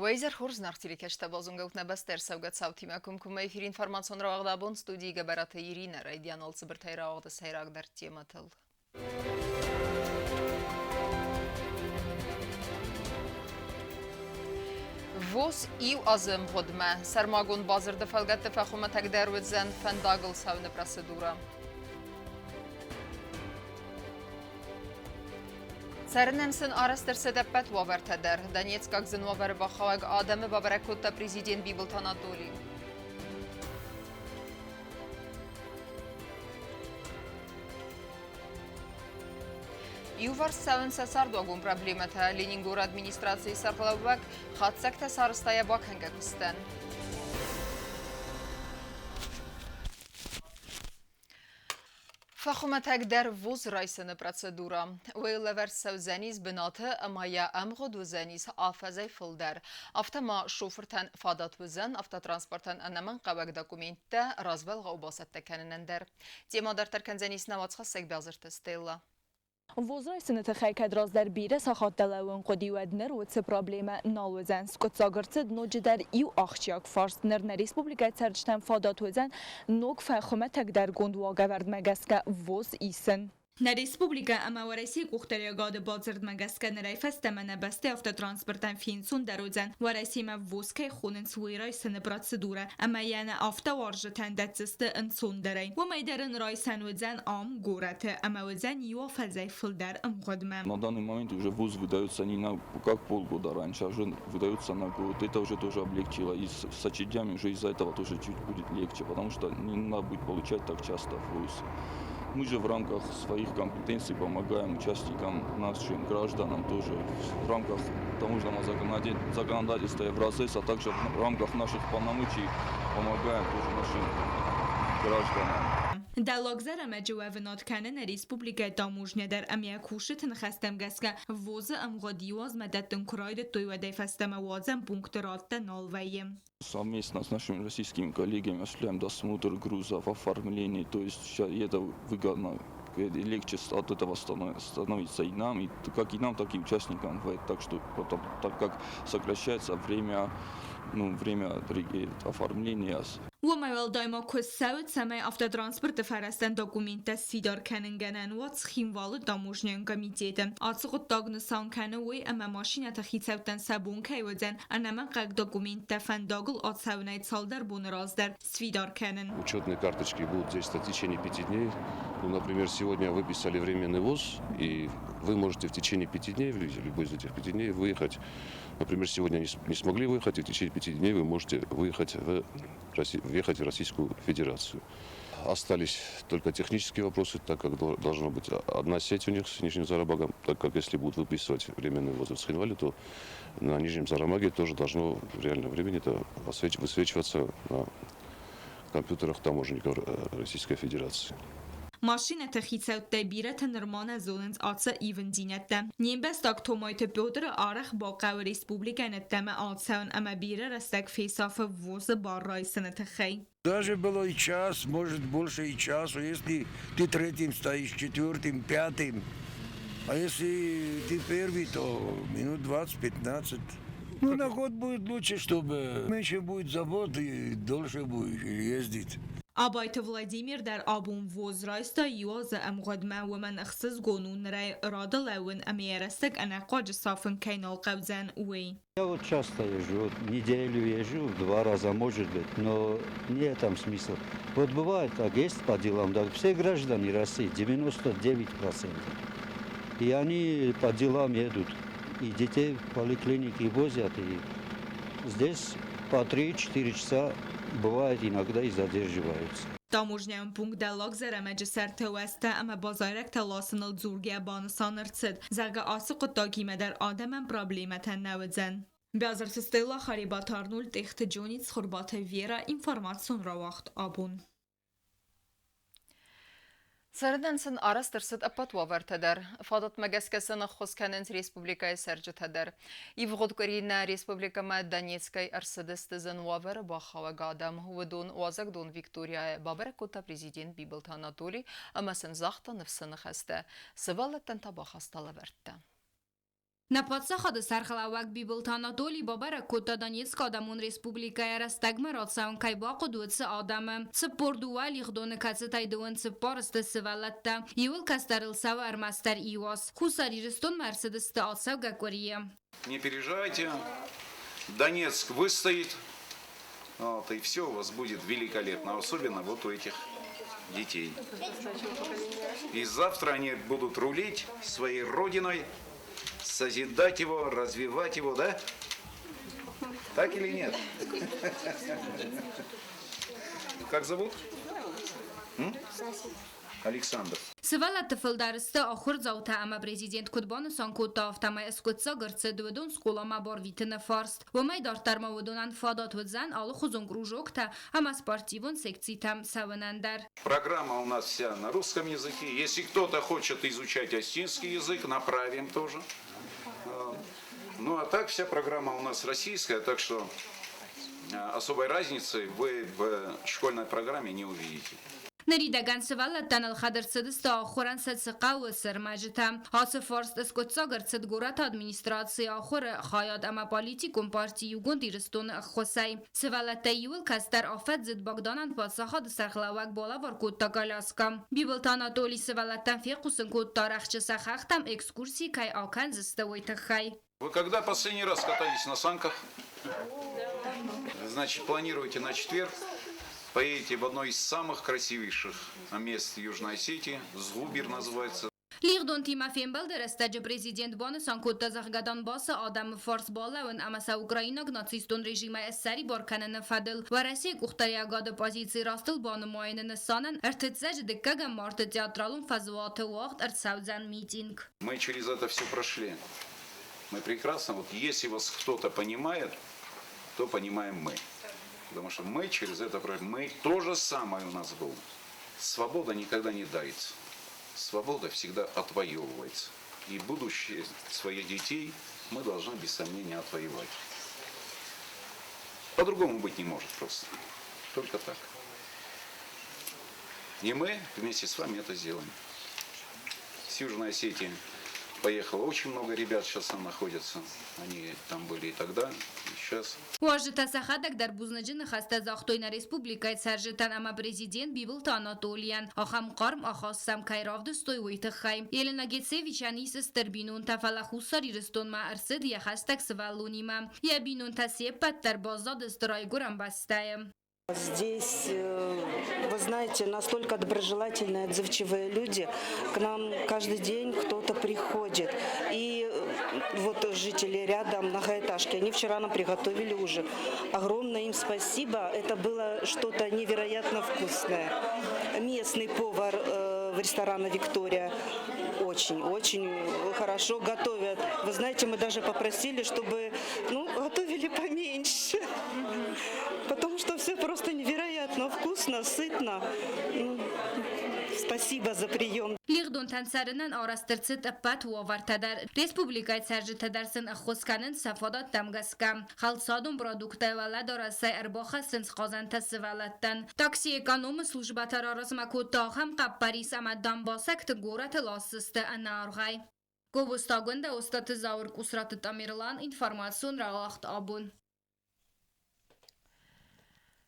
Уӕ изӕр хорз, зынаргъ телекӕсджытӕ, базонгӕ ут нӕ бӕстӕ ӕрцӕугӕ цаутимӕ комкоммӕ эфиры информацион рауагъд абон студийы Гӕбӕраты Иринӕ райдиан алцыбыртӕй рауагъды сӕйрагдӕр темӕтыл. ВОЗ иу азы ӕмгъуыдмӕ сӕрмагонд бадзырды фӕлгӕтты фӕхуымӕтӕгдӕр уыдзӕн фӕндагыл цӕуыны процедурӕ. Цӕрынӕн сын арӕзт ӕрцыд ӕппӕт уавӕртӕ дӕр. Донецкаг зын уавӕры бахауӕг адӕмы бабӕрӕг кодта президент Бибылты Анатолий. Иуварс цӕуынц сӕ цардуагон проблемӕтӕ. Ленингоры администрацийы сӕргълӕууӕг хатдзӕгтӕ сарӕзта йӕ бакӕнгӕ куыстӕн. Фӕхуымӕтӕгдӕр вуз райсыны процедурӕ. Уый лӕвӕрд цӕудзӕнис бынаты ӕмӕ йӕ ӕмгъуыд уыдзӕнис афӕдзӕй фылдӕр. Афтӕ ма шофыртӕн фадат уыдзӕн автотранспортӕн ӕнӕмӕнгхъӕуӕг документтӕ развӕлгъау бацӕттӕ кӕнынӕн дӕр. Темӕ дарддӕр кӕндзӕнис нӕ уацхӕссӕг Бязырты Стелла. Вуз райсыны тыххӕй кӕд раздӕр бирӕ сахаттӕ лӕууын хъуыди, уӕд ныр уыцы проблемӕ нал уыдзӕн. Скъуыддзаг ӕрцыд ноджыдӕр иу ахсджиаг фарст. Ныр нӕ республикӕйы цӕрджытӕн фадат уыдзӕн ног фӕхуымӕтӕгдӕргонд уагӕвӕрдмӕ гӕсгӕ ВОЗ исын. Нӕ республикӕ ӕмӕ Уӕрӕсейы къухдариуӕгады бадзырдмӕ гӕсгӕ нырӕй фӕстӕмӕ нӕ бӕстӕйы автотранспортӕн фенцондӕр уыдзӕн, Уӕрӕсемӕ ВОЗ кӕй хонынц, уый райсыны процедурӕ ӕмӕ йӕ нӕ автоуарзджытӕн дӕтдзысты ӕнцондӕрӕй. Уымӕй дӕр ын райсӕн уыдзӕн ам, горӕты, ӕмӕ уыдзӕн иу афӕдзӕй фылдӕр ӕмгъуыдмӕ. На данный момент уже ВУЗ выдается не на как полгода раньше, а уже выдается на год. Это уже тоже облегчило. И с очередями уже из-за этого тоже чуть будет легче, потому что не надо будет получать так часто ВУЗ. Мы же в рамках своих компетенций помогаем участникам, нашим гражданам тоже в рамках таможенного законодательства Евразес, а также в рамках наших полномочий помогаем тоже нашим гражданам. Дӕллагзӕрӕмӕджы уӕвынад кӕны нӕ республикӕйы таможнӕ дӕр ӕмӕ йӕ кусджыты ныхӕстӕм гӕсгӕ ВОЗ-ы ӕмгъуыд иу азмӕ дӕттын куы райдыдтой, уӕдӕй фӕстӕмӕ уадзӕн пункты радтӕ нал вӕййы. Совместно с нашими российскими коллегами осуществляем досмотр грузов, оформление, то есть это выгодно, легче от этого становится и нам, и как и нам, так и участникам. Так что потом, так как сокращается время, ну, время оформления. Уымӕй уӕлдай ма куыст цӕуы, цӕмӕй автотранспорты фӕрӕзтӕн документтӕ сфидар кӕнын гӕнӕн уа Цхинвалы таможнӕйон комитеты. Ацы хъуыддаг нысан кӕны уый, ӕмӕ машинӕты хицӕуттӕн сӕ бон кӕй уыдзӕн ӕнӕмӕнгхъӕуӕг документтӕ фӕндагыл ацӕуынӕй цалдӕр боны раздӕр сфидар кӕнын. Учетные карточки будут действовать в течение 5 дней. Ну, например, сегодня выписали временный ВОЗ, и вы можете в течение 5 дней, в любой из этих 5 дней, выехать. Например, сегодня не смогли выехать, и в течение 5 дней вы можете въехать в Российскую Федерацию. Остались только технические вопросы, так как должна быть одна сеть у них с Нижним Зарамагом, так как если будут выписывать временный ВОЗ в Цхинвале, то на Нижнем Зарамаге тоже должно в реальном времени это высвечиваться на компьютерах таможенников Российской Федерации. Машинӕты хицӕуттӕй бирӕтӕ нырма нӕ зонынц ацы ивындзинӕдтӕ. Не мбӕстаг Томайты Петры арӕх бахъӕуы республикӕйӕн ӕддӕмӕ ацӕуын ӕмӕ бирӕ рӕстӕг фесафы ВОЗ-ы бар райсыны тыххӕй. Даже было и час, может больше и часу, если ты третьим стоишь, четвертым, пятым. А если ты первый, то минут 20-15. Ну, на год будет лучше, чтобы меньше будет забот и дольше будешь ездить. Абайты Владимир дӕр абон ВОЗ райста иу азы ӕмгъуыдмӕ, уымӕн ӕхсызгон у нырӕй рады лӕууын ӕмӕ йӕ рӕстӕг ӕнӕхъуаджы сафын кӕй нал хъӕудзӕн, уый. Я вот часто езжу, вот неделю езжу, два раза может быть, но нет там смысла. Вот бывает так, есть по делам, да, все граждане России, 99%. И они по делам едут, и детей в поликлинике возят, и здесь по 3-4 часа бывает иногда и задерживаются. Таможнӕйон пункт Дӕллаг Зӕрӕмӕджы сӕрты уӕзтӕ ӕмӕ базайрӕгтӕ ласыныл дзургӕ банысан ӕрцыд, зӕгъгӕ, ацы хъуыддагимӕ дӕр адӕмӕн проблемӕтӕ нӕ уыдзӕн. Бязырты Стелла, Харебаты Арнольд, Тъехты Джони, Цхуырбаты Вера, информацион рауагъд абон. Цӕрынӕн сын арӕзт ӕрцыд ӕппӕт уавӕртӕ дӕр. Фадатмӕ гӕсгӕ сын ӕххуыс кӕнынц республикӕйы цӕрджытӕ дӕр. Ивгъуыд къуыри нӕ республикӕмӕ Донецкӕй ӕрцыдысты зын уавӕры бахауӕг адӕм. Уыдон уазӕгдон Викторияйы бабӕрӕг кодта президент Бибылты Анатоли ӕмӕ сын загъта ныфсы ныхӕстӕ. Сывӕллӕттӕн та бахаста лӕвӕрттӕ. Нӕ паддзахады сӕргълӕууӕг Бибылты Анатоли бабӕрӕг кодта Донецкы Адӕмон Республикӕйӕ рӕстӕгмӕ рацӕуын кӕй бахъуыд, уыцы адӕмы. 42 лигъдоны, кӕцытӕй 24 сты сывӕллӕттӕ. Иуыл кӕстӕрыл цӕуы ӕрмӕстдӕр иу аз. Хуссар Ирыстонмӕ ӕрцыдысты ацӕугӕ къуырийы. Не переживайте, Донецк выстоит, вот, и все у вас будет великолепно, особенно вот у этих детей. И завтра они будут рулить своей родиной, созидать его, развивать его, да? Так или нет? Как зовут? Александр. Сывӕллӕтты фылдӕр сты ахуырдзаутӕ ӕмӕ президент куыд банысан кодта, афтӕмӕй ӕскъуыддзаг ӕрцыд уыдон скъоламӕ барвитыны фарст. Уымӕй дарддӕр ма уыдонӕн фадат уыдзӕн алыхуызон кружоктӕ ӕмӕ спортивон секцитӕм цӕуынӕн дӕр. Программа у нас вся на русском языке. Если кто-то хочет изучать осетинский язык, направим тоже. Ну а так вся программа у нас российская, так что особой разницы вы в школьной программе не увидите. Ныридӕгӕн сывӕллӕттӕн ӕлхӕд ӕрцыдысты ахуырӕн сӕ цы хъӕуы, цы ӕрмӕджытӕ. Ацы фарст ӕскъуыддзаг ӕрцыд горӕты администрацийы ахуыры хайад ӕмӕ политикон парти Иугонд Ирыстоны ӕххуысӕй. Сывӕллӕттӕй иуыл кӕстӕр афӕдздзыд Богданӕн паддзахады сӕргълӕууӕг балӕвар кодта коляскӕ. Бибылты Анатоли сывӕллӕттӕн фехъусын кодта, рӕхджы сӕ хӕхтӕм экскурси кӕй акӕндзысты, уый тыххӕй. Вы когда последний раз катались на санках? Значит, планируете на четверг? Поедете в одно из самых красивейших мест Южной Осетии, Згубир называется. Лигъдонтимӕ фембӕлды рӕстӕджы президент банысан кодта, зӕгъгӕ, Донбассы адӕмы фарс балӕууын ӕмӕ сӕ украинаг нацистон режимӕй ссӕрибар кӕныны фӕдыл Уӕрӕсейы къухдариӕгады позици растыл банымайыны нысанӕн ӕртыццӕджы дыккӕгӕм марты театралон фӕзуаты уагъд ӕрцӕудзӕн митинг. Мы через это все прошли. Мы прекрасно, вот если вас кто-то понимает, то понимаем мы. Потому что мы через это прошли. Мы то же самое у нас было. Свобода никогда не дается. Свобода всегда отвоевывается. И будущее своих детей мы должны без сомнения отвоевать. По-другому быть не может просто. Только так. И мы вместе с вами это сделаем. С Южной Осетии поехало очень много ребят, сейчас там находятся. Они там были и тогда, и сейчас. Уазджытӕ сӕхӕдӕг дӕр бузныджы ныхӕстӕ загътой нӕ республикӕйы цӕрджытӕн ӕмӕ президент Бибылты Анатолийӕн, ахӕм хъарм ахаст сӕм кӕй равдыстой, уый тыххӕй. Елена Гецевичӕн ис стыр бинонтӕ, фӕлӕ Хуссар Ирыстонмӕ ӕрцыд йӕ хӕстӕг сывӕллонимӕ. Йӕ бинонтӕ се ппӕт дӕр баззадысты райгуырӕн бӕстӕйы. Здесь, вы знаете, настолько доброжелательные, отзывчивые люди. К нам каждый день кто-то приходит. И вот жители рядом, многоэтажки, они вчера нам приготовили ужин. Огромное им спасибо. Это было что-то невероятно вкусное. Местный повар в ресторане «Виктория» очень-очень хорошо готовят. Вы знаете, мы даже попросили, чтобы, ну, готовили поменьше. Потому что все просто невероятно вкусно, сытно. Ну, спасибо за прием. Лигъдонтӕн цӕрынӕн арӕзт ӕрцыд ӕппӕт уавӕртӕ дӕр. Республикӕйы цӕрджытӕ дӕр сын ӕххуыс кӕнынц сӕ фадӕттӕм гӕсгӕ. Хӕлцадон продукттӕй уӕлӕдарӕсӕй ӕрбахӕссынц хъазӕнтӕ сывӕллӕттӕн. Такси экономы службӕтӕ раразмӕ кодта ахӕм хъӕппӕрис ӕмӕ донбассӕгты горӕты ласдзысты ӕнӕаргъӕй. Гобозты Агуындӕ, Остъаты Зауыр, Къусраты Тамерлан, информацион рауагъд абон.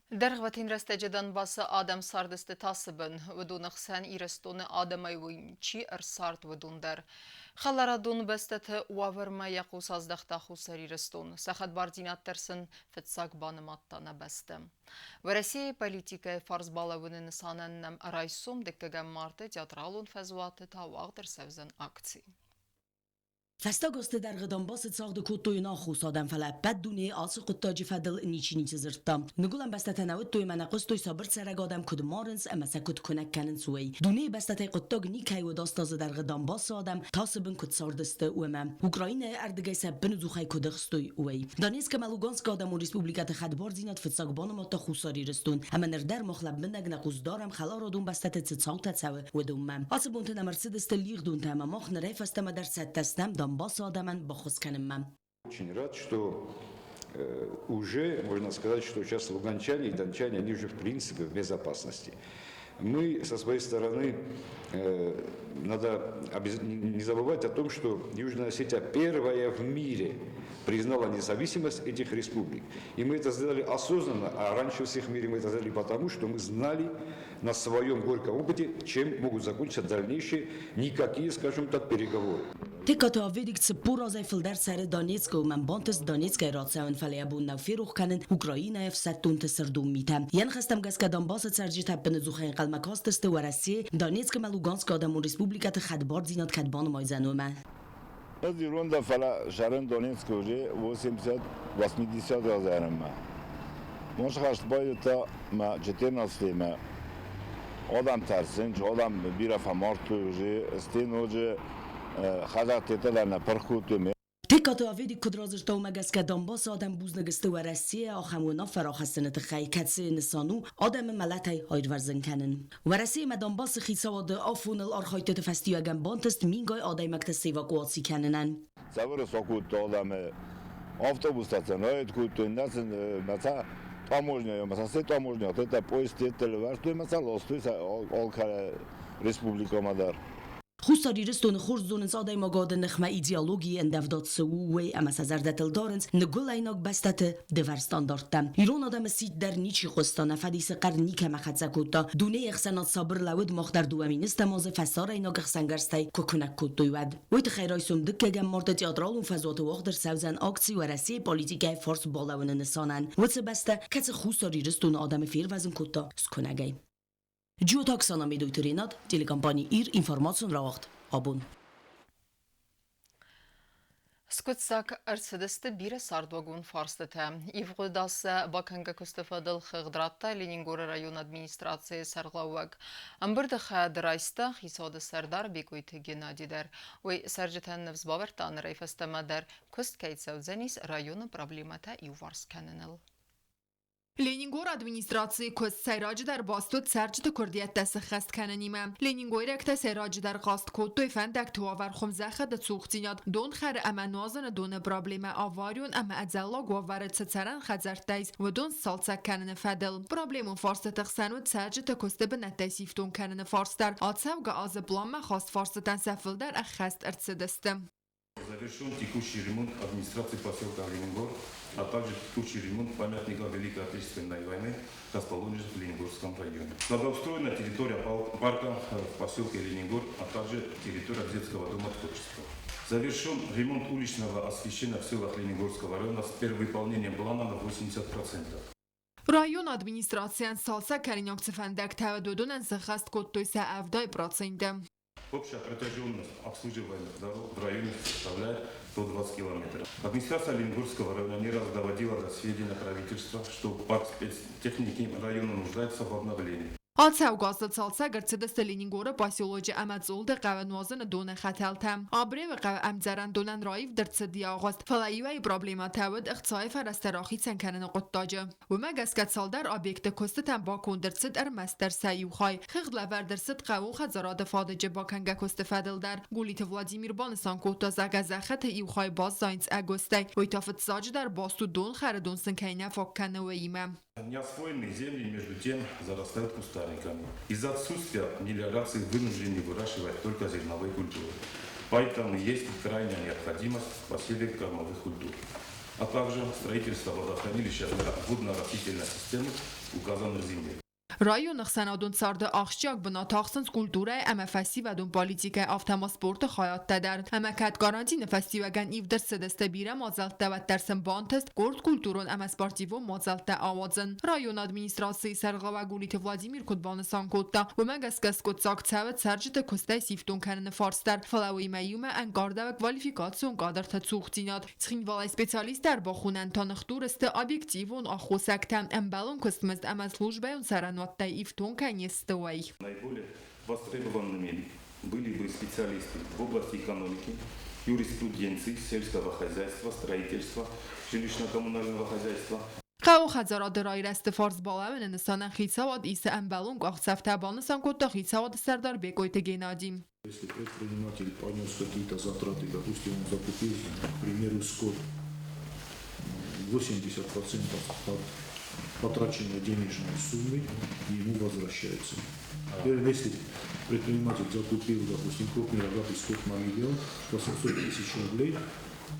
Дӕргъвӕтин рӕстӕджы Донбассы адӕм цардысты тасы бын. Уыдоны хсӕн Ирыстоны адӕмӕй уый чи ӕрцард, уыдон дӕр. Хӕларадон бӕстӕты уавӕрмӕ йӕ хъус аздӕхта Хуссар Ирыстон. Сӕ хӕдбардзинад дӕр сын фыццаг банымадта нӕ бӕстӕ. Уӕрӕсейы политикӕйы фарс балӕууыны нысанӕн нӕм райсом дыккӕгӕм марты театралон фӕзуаты та уагъд ӕрцӕудзӕн акци. Фӕстаг азты дӕргъы Донбассы цагъды кодтой ӕнаххос адӕм, фӕлӕ ӕппӕт дунейы ацы хъуыддаджы фӕдыл ничи ницы дзырдта. Ныгуылӕн бӕстӕтӕ нӕ уыдтой ӕмӕ нӕ хъуыстой сабыр цӕрӕг адӕм куыд марынц ӕмӕ сӕ куыд куынӕг кӕнынц, уый. Дунейы бӕстӕтӕй хъуыддаг никӕй уыд аст азы дӕргъы Донбассы адӕм тасы бын куыд цардысты, уымӕ. Украинӕйы ӕрдыгӕй сӕ быныдзухӕй куыд ӕхстой, уый. Донецк ӕмӕ Луганскы адӕмон республикӕты хӕдбардзинад фыццаг банымадта Хуссар Ирыстон, ӕмӕ ныр дӕр мах лӕмбынӕг нӕ хъус дарӕм хӕларадон бӕстӕты цы цаутӕ цӕуы, уыдонмӕ. Ацы бонты нӕм ӕрцыдысты лигъдонтӕ ӕмӕ мах нырӕй фӕстӕмӕ дӕр цӕттӕ стӕм Донбассы адӕмӕн баххуыс кӕнынмӕ. Очень рад, что уже можно сказать, что сейчас луганчане и дончане, они уже в принципе в безопасности. Мы со своей стороны надо не забывать о том, что Южная Осетия первая в мире признала независимость этих республик. И мы это сделали осознанно, а раньше всех в мире мы это сделали потому, что мы знали на своем горьком опыте, чем могут закончиться дальнейшие никакие, скажем так, переговоры. Текаты Аведик 40 азӕй фылдӕр цӕры Донецкы, уымӕн бантыст Донецкӕй рацӕуын, фӕлӕ йӕ бон нӕу ферох кӕнын Украинӕйы ӕфсӕддонты сырдон митӕ. Йӕ ныхӕстӕм гӕсгӕ Донбассы цӕрджытӕ ӕппынӕдзухӕй ӕнхъӕлмӕ кастысты, Уӕрӕсе Донецк ӕмӕ Луганскы адӕмон республикӕты хӕдбардзинад кӕд банымайдзӕн, уымӕ. Ӕз ирон дӕн, фӕлӕ зарын Донецкы уже 80 80 азӕрынмӕ. Може хӕст байдыдта мӕ 14-мӕ. Адӕм тӕрсынц, адӕм бирӕ фӕмардтой уже, стӕй ноджы хӕдзӕрттӕ дӕр нӕ пырх кодтой. Теккаты Аведик куыд радзырдта, уымӕ гӕсгӕ Донбассы адӕм бузныг сты Уӕрӕсейӕ ахӕм уынаффӕ рахӕссыны тыххӕй, кӕцыйы нысан у адӕмы мӕлӕтӕй аирвӕзын кӕнын. Уӕрӕсеимӕ Донбассы хицауады афоныл архайдтыты фӕстиуӕгӕн бантыст мингай адӕймӕгты сэвакуаци кӕнынӕн. Цавӕр сокодта адӕмы автобустӕ сын райд кодтой, нӕ сын мӕ таможня, мӕ сӕ таможня, это поезд лӕвӕрдтой, мӕ сӕ ластой сӕ алкӕ республикӕмӕ дӕр. Хуссар Ирыстоны хорз зонынц адӕймагады ныхмӕ идеологийы ӕндӕвдад цы у, уый ӕмӕ сӕ зӕрдӕтыл дарынц ныгуылӕйнаг бӕстӕты дывӕр стандарттӕ. Ирон адӕмы сидт дӕр ничи хъуыста, нӕ фӕдисы хъӕр никӕмӕ хӕццӕ кодта. Дунейы ӕхсӕнад сабыр лӕууыд, мах дӕр 2 000 азы фӕсарӕйнаг ӕхсӕнгӕрзтӕй куы куынӕг кодтой, уӕд. Уый тыххӕй райсом дыккӕгӕм марты театралон фӕзуаты уагъд ӕрцӕудзӕн акци Уӕрӕсейы политикӕйы фарс балӕууыны нысанӕн. Уыцы бӕстӕ, кӕцы Хуссар Ирыстоны адӕмы фервӕзын кодта скуынӕгӕй. Джиоты Оксана, Медойты Ренат, телекомпани «Ир», информацион рауагъд «Абон». Скъуыддзаг ӕрцыдысты бирӕ цардуагон фарстытӕ. Ивгъуыд аз сӕ бакӕнгӕ куысты фӕдыл хыгъд радта Ленингоры районы администрацийы сӕргълӕууӕг. Ӕмбырды хайад райста хицауады сӕрдар Бекъойты Геннади дӕр. Уый цӕрджытӕн ныфс бавӕрдта нырӕй фӕстӕмӕ дӕр куыст кӕй цӕудзӕнис районы проблемӕтӕ иуварс кӕныныл. Ленингоры администрацийы куыст сӕйраджыдӕр баст уыд цӕрджыты куырдиӕттӕ сыххӕст кӕнынимӕ. Ленингойрӕгтӕ сӕйраджыдӕр хъаст кодтой фӕндӕгты уавӕр, хуымзӕххыты цухдзинад, донхӕры ӕмӕ нуазыны доны проблемӕ, аварион ӕмӕ ӕдзӕллаг уавӕры цы цӕрӕн хӕдзӕрттӕ ис, уыдон сцалцӕг кӕныны фӕдыл. Проблемон фарстыты хсӕн уыд цӕрджыты куысты бынӕттӕй сифтонг кӕныны фарст дӕр. Ацӕугӕ азы планмӕ хаст фарстытӕн сӕ фылдӕр ӕххӕст ӕрцыдысты. Завершен текущий ремонт администрации поселка Ленингор, а также текущий ремонт памятника Великой Отечественной войны, расположенных в Ленингорском районе. Благоустроена территория парка в поселке Ленингор, а также территория детского дома творчества. Завершен ремонт уличного освещения в селах Ленингорского района с перевыполнением плана на 80%. Районы администрацийӕн цалцӕг кӕнинаг цы фӕндӕгтӕ уыд, уыдонӕн сӕххӕст кодтой сӕ 70%. Общая протяженность обслуживаемых дорог в районе составляет 120 километров. Администрация Ленингорского района не раз доводила до сведения правительства, что парк спецтехники района нуждается в обновлении. Ацӕугӕ азы цалцӕг ӕрцыдысты Ленингоры поселочы ӕмӕ Цъолды хъӕуы нуазыны доны хӕтӕлтӕ. Абревы хъӕуы ӕмдзӕрӕндонӕн раивд ӕрцыд йӕ агъуыст, фӕлӕ иуӕй проблемӕтӕ уыд ӕхцайы фӕрӕзтӕ рахицӕн кӕныны хъуыддаджы. Уымӕ гӕсгӕ цалдӕр объекты куыстытӕн баконд ӕрцыд ӕрмӕстдӕр сӕ иу хай. Хыгъдлӕвӕрд ӕрцыд хъӕууон хӕдзарады фадыджы бакӕнгӕ куысты фӕдыл дӕр. Гулиты Владимир банысан кодта, зӕгъгӕ, зӕххыты иу хай баззайынц ӕгуыстӕй, уый та фыццаджыдӕр баст у донхӕры дон сын кӕй нӕ фаг кӕны, уыимӕ. Неосвоенные земли, между тем, зарастают кустарниками. Из-за отсутствия мелиорации вынуждены выращивать только зерновые культуры. Поэтому есть крайняя необходимость в посеве кормовых культур, а также строительство водохранилища для водно-растительной системы указанных земель. Районы ӕхсӕнадон царды ахсджиаг бынат ахсынц культурӕйы ӕмӕ фӕсивӕдон политикӕйы, афтӕ ма спорты хайадтӕ дӕр. Ӕмӕ кӕд карантины фӕстиуӕгӕн ивд ӕрцыдысты бирӕ мадзӕлттӕ, уӕддӕр сын бантыст къорд культурон ӕмӕ спортивон мадзӕлттӕ ауадзын. Районы администрацийы сӕргълӕууӕг Гулиты Владимир куыд банысан кодта, уымӕ гӕсгӕ скъуыддзаг цӕуы цӕрджыты куыстӕй сифтонг кӕныны фарст дӕр, фӕлӕ уыимӕ иумӕ ӕнкъардӕуы квалификацион кадрты цухдзинад. Цхинвалӕй специалисттӕ ӕрбахонӕн та ныхдур сты объективон аххосӕгтӕ, ӕмбӕлон куыстмызд ӕмӕ службӕйон цӕрӕнуӕттӕй ифтонг кӕй не сты, уый. Наиболее востребованными были бы специалисты в области экономики, юриспруденции, сельского хозяйства, строительства, жилищно-коммунального хозяйства. Хъӕуы хӕдзарады райрӕзты фарс балӕууыны нысанӕн хицауад исы ӕмбӕлон къахдзӕфтӕ, банысан кодта хицауады сӕрдар Бекъойты Геннади. Если предприниматель понес какие-то затраты, допустим, он закупил, к примеру, скот 80% под Потраченные денежные суммы ему возвращаются. Теперь, если предприниматель закупил, допустим, крупный рогатый скот на 1 800 000 рублей,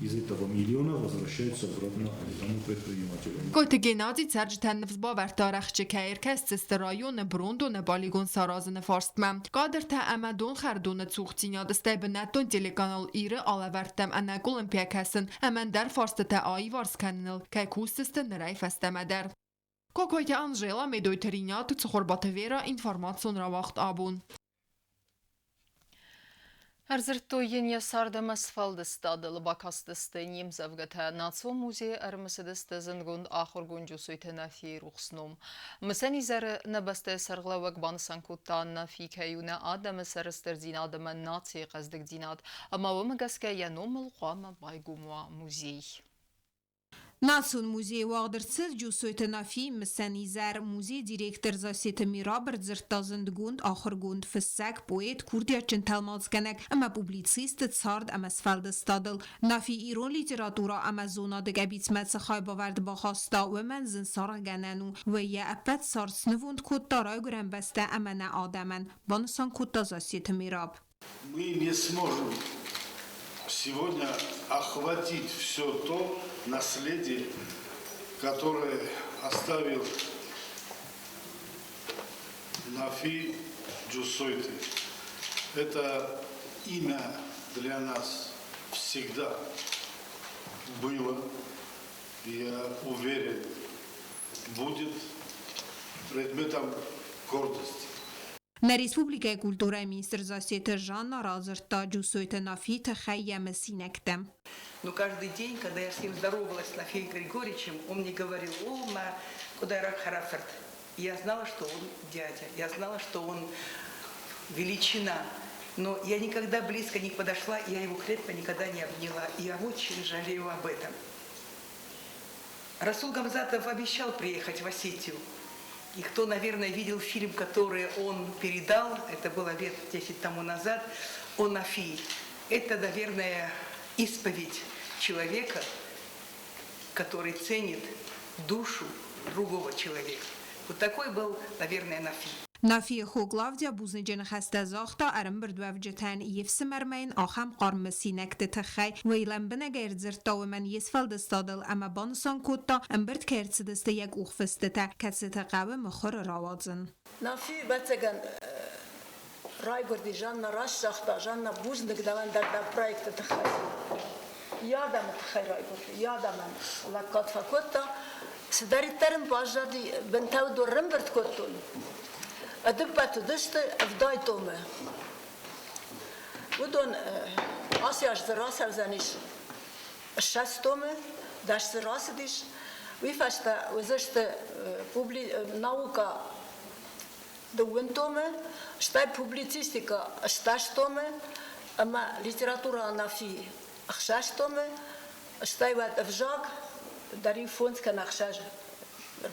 из этого миллиона возвращаются обратно этому предпринимателю. Кокойты Геннадий цӕрджытӕн ныфс бавӕрдта, рӕхджы кӕй ӕркӕсдзысты районы брондоны полигон саразыны фарстмӕ. Кадртӕ ӕмӕ донхӕрдоны цухдзинад, стӕй бынӕттон телеканал Иры алӕвӕрдтӕм ӕнӕкъуылымпыйӕ кӕсын ӕмӕ ӕндӕр фарстытӕ аиварс кӕныныл кӕй кусдзысты нырӕй фӕстӕмӕ дӕр. Кокойты Анжела, Медойты Ринат, Цхуырбаты Вера, информацион рауагъд абон. Ӕрдзырдтой йын йӕ цард ӕмӕ сфӕлдыстадыл, бакастысты не мдзӕвгӕтӕ. Национ музейы ӕрымысыдысты зындгонд ахуыргонд Джусойты Нафийы рухс ном. Мысӕн изӕры нӕ бӕстӕйы сӕргълӕууӕг банысан кодта, Нафи кӕй у нӕ адӕмы сӕрыстырдзинад ӕмӕ нацийы хъӕздыгдзинад, ӕмӕ уымӕ гӕсгӕ йӕ номыл хъуамӕ байгом уа музей. Национ музейы уагъд ӕрцыд Джусойты Нафийы мысӕн изӕр. Музейы директор Зассеты Мираб ӕрдзырдта зындгонд ахуыргонд, фыссӕг, поэт, курдиатджын тӕлмацгӕнӕг ӕмӕ публицисты цард ӕмӕ сфӕлдыстадыл. Нафи ирон литературӕ ӕмӕ зонады къӕбицмӕ цы хайбавӕрд бахаста, уымӕн зын саргъгӕнӕн у. Уый йӕ ӕппӕт цард снывонд кодта райгуырӕн бӕстӕ ӕмӕ нӕ адӕмӕн, банысан кодта Зассеты Мираб. Мы не сможем сегодня охватить все то наследие, которое оставил Нафи Джусойты. Это имя для нас всегда было, я уверен, будет предметом гордости. Нӕ республикӕйы культурӕйы министр Зассеты Жанна радзырдта Джусойты Нафийы тыххӕй йӕ мысинӕгтӕ. Но каждый день, когда я с ним здоровалась, с Нафией Григорьевичем, он мне говорил, о, мӕ къуыдайраг хӕрӕфырт. Я знала, что он дядя, я знала, что он величина. Но я никогда близко не подошла, я его крепко никогда не обняла. И я очень жалею об этом. Расул Гамзатов обещал приехать в Осетию. И кто, наверное, видел фильм, который он передал, это было лет 10 тому назад, о Нафии. Это, наверное, исповедь человека, который ценит душу другого человека. Вот такой был, наверное, Нафи. Нафийы хо Клавдия бузныджы ныхӕстӕ загъта ӕрӕмбырдуӕвджытӕн йе фсымӕрмӕ йын ахӕм хъарм мысинӕгты тыххӕй. Уый лӕмбынӕгӕй ӕрдзырдта уымӕн йе сфӕлдыстадыл ӕмӕ банысан кодта, ӕмбырд кӕй ӕрцыдысты йӕ къухфыстытӕ, кӕцыты хъӕуы мыхуыры рауадзын. Нафи, ӕвӕццӕгӕн, райгуырди Жанна раст загъта, Жанна, бузныг дӕуӕн дӕр дӕ проекты тыххӕй. Йӕ адӕмы тыххӕй райгуырди, йӕ адӕмӕн лӕггад фӕкодта. Цыдӕриддӕр ын баззади, бынтӕ уыдон рымбырд кодтон. Ӕдыппӕт уыдысты 70 томы. Уыдон ацы аз дзы рацӕудзӕнис 20 томы, 10 дзы рацыдис. Уый фӕстӕ уыдзысты наука дыууын томы, стӕй публицистикӕ 80 томы ӕмӕ литература Нафи 6 томы, стӕй уӕд ӕвзаг дӕр иу фондз кӕнӕ ӕхсӕз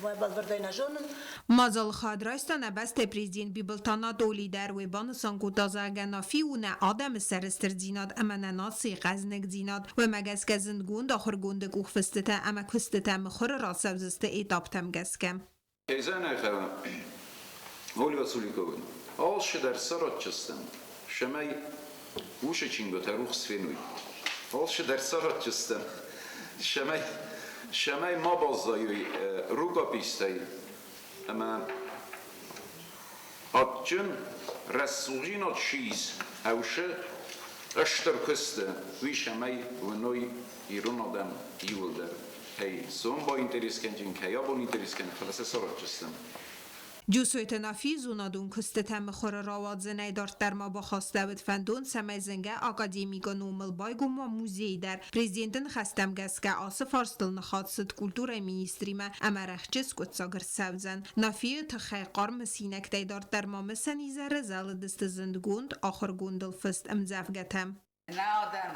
бӕлвырдӕй нӕ зонын. Мадзалы хӕд райста нӕ бӕстӕйы президент Бибылты Анатолий дӕр. Уый банысан кодта, зӕгъгӕ, Нафи у нӕ адӕмы сӕрыстырдзинад ӕмӕ нӕ нацийы хъӕзныгдзинад. Уымӕ гӕсгӕ зындгонд ахуыргонды къухфыстытӕ ӕмӕ куыстытӕ мыхуыры рацӕудзысты этаптӕм гӕсгӕ. Ольга Цуликовна, алчидӕр цӕрӕдджыстӕн, цӕмӕй уыцы чингуытӕ рухс феной. Алчидӕр цӕрӕдджыстӕн, цӕмӕй ма баззайой рукописьтӕй ӕмӕ адджын рӕсугъдзинад чи ис, ӕвсы стыр куысты, уый цӕмӕй уыной ирон адӕм иууылдӕр. Кӕй сом баинтерес кӕнджын, кӕй абон интерес кӕны, фӕлӕ сӕ саразджыстӕм. Джусойты Нафи зонадон куыстытӕ мыхуыры рауадзынӕй дарддӕр ма бахастӕуыд фӕндон, цӕмӕй зынгӕ академикы номыл байгом уа музей дӕр. Президенты ныхӕстӕм гӕсгӕ ацы фарстыл ныхас цыд культурӕйы министримӕ ӕмӕ рӕхджы скъуыддзаг ӕрцӕудзӕн. Нафийы тыххӕй хъарм мысинӕгтӕй дарддӕр ма мысӕн изӕры зӕлыдысты зындгонд ахуыргондыл фыст ӕмдзӕвгӕтӕ. Нӕ адӕм,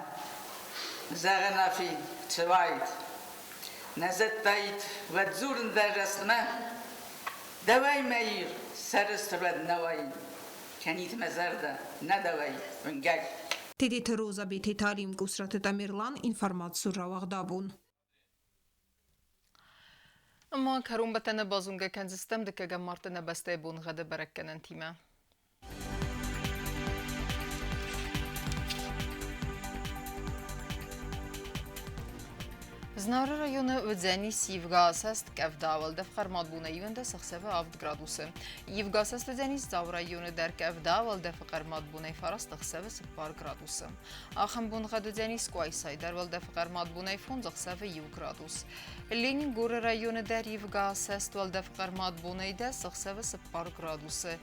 зӕгъы Нафи, цы уаид? Нӕ зыдтаид, уӕд дзурын дӕр рӕстмӕ. Дӕуӕй мӕ Ир сӕрыстыр уӕд нӕ уаин, кӕнид мӕ зӕрдӕ нӕ дӕуӕй уынгӕг. Тедеты Роза, Бететы Алим, Къусраты Тамерлан, информацион рауагъдабон. Ӕмӕ кӕронбӕттӕны базонгӕ кӕндзыстӕм дыккӕгӕм марты нӕ бӕстӕйы боныгъӕды бӕрӕггӕнӕнтимӕ. Знауыры районы уыдзӕнис ивгӕасӕст къӕвда, уӕлдӕф хъӕрмад бонӕй 11 ӕхсӕвы 7 градусы. Ивгӕасӕст уыдзӕнис Дзауы районы дӕр къӕвда, уӕлдӕфы хъӕрмад бонӕй 9 ӕхсӕвы 4 градусы. Ахӕм боныгъӕд уыдзӕнис Къуайсайы дӕр, уӕлдӕфы хъӕрмад бонӕй 5 ӕхсӕвы 1 градус. Ленингоры районы дӕр ивгӕасӕст уӕлдӕф хъӕрмад бонӕй 10 ӕхсӕвы 4 градусы.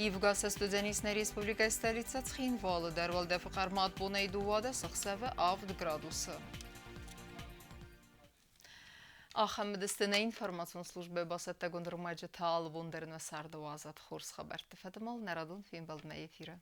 Ивгӕасӕст уыдзӕнис нӕ республикӕйы столицӕ Цхинвалы дӕр, уӕлдӕфы хъӕрмад бонӕй 12 ӕхсӕвы 7 градусы. Ахӕм уыдысты нӕ информацион службӕйы бацӕттӕгонд ӕрмӕджытӕ алыбон дӕр нӕ царды уадзӕд хорз хабӕртты фӕдыл нӕ радон фембӕлдмӕ эфиры.